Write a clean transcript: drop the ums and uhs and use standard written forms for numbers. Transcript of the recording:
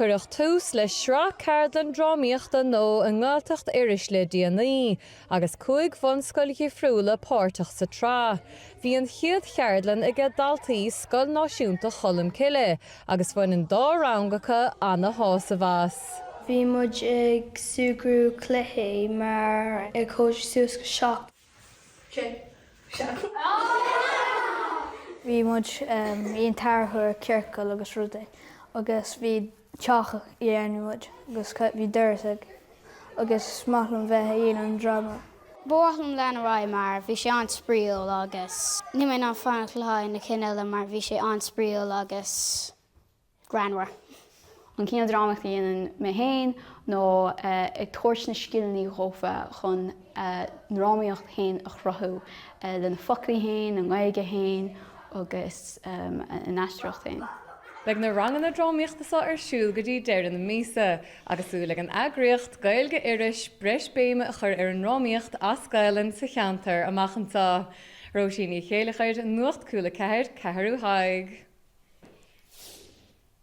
Cuireadh tús le sraith ceardlann drámaíochta nua i nGaeltacht Iorrais le déanaí agus 5 bhunscoil dhifriúla páirteach sa tsraith. Bhí an chéad cheardlann aige daltaí Scoil Náisiúnta Cholmcille agus bhain an dá rang acu ana-shásamh as. Bhí muid ag súgradh cluichí mar ag comhaireamh suas go 7. 6, 7. Bhí muid i an tarrthóir ciorcal agus rudaí agus bhí teach a dhéanamh muid agus bhí doras ag agus is maith liom bheith ag déanamh an dráma. Ba mhaith liom lean ar aghaidh mar bhí sé an-spraíúil agus níl mé in ann fanacht le haghaidh na cinn eile mar bhí sé an-spraíúil agus greannmhar. An cineál drámaíochta a dhéanann mé féin ná ag tabhairt na scileanna dhófa chun a ndrámaíocht féin a chruthú lena foclaí féin, a nGaeilge féin agus a n-aisteoireacht féin. Beidh na ranganna drámaíochta seo ar siúl go dtí deireadh na míosa agus súil ag an eagraíocht, Gaeilge Iorrais, breis béime a chur ar an ndrámaíocht as Gaelainn sa cheantar amach anseo. Róisín Ní Chéileachair, Nuacht Cúla 4, Ceathrú Thaidhg.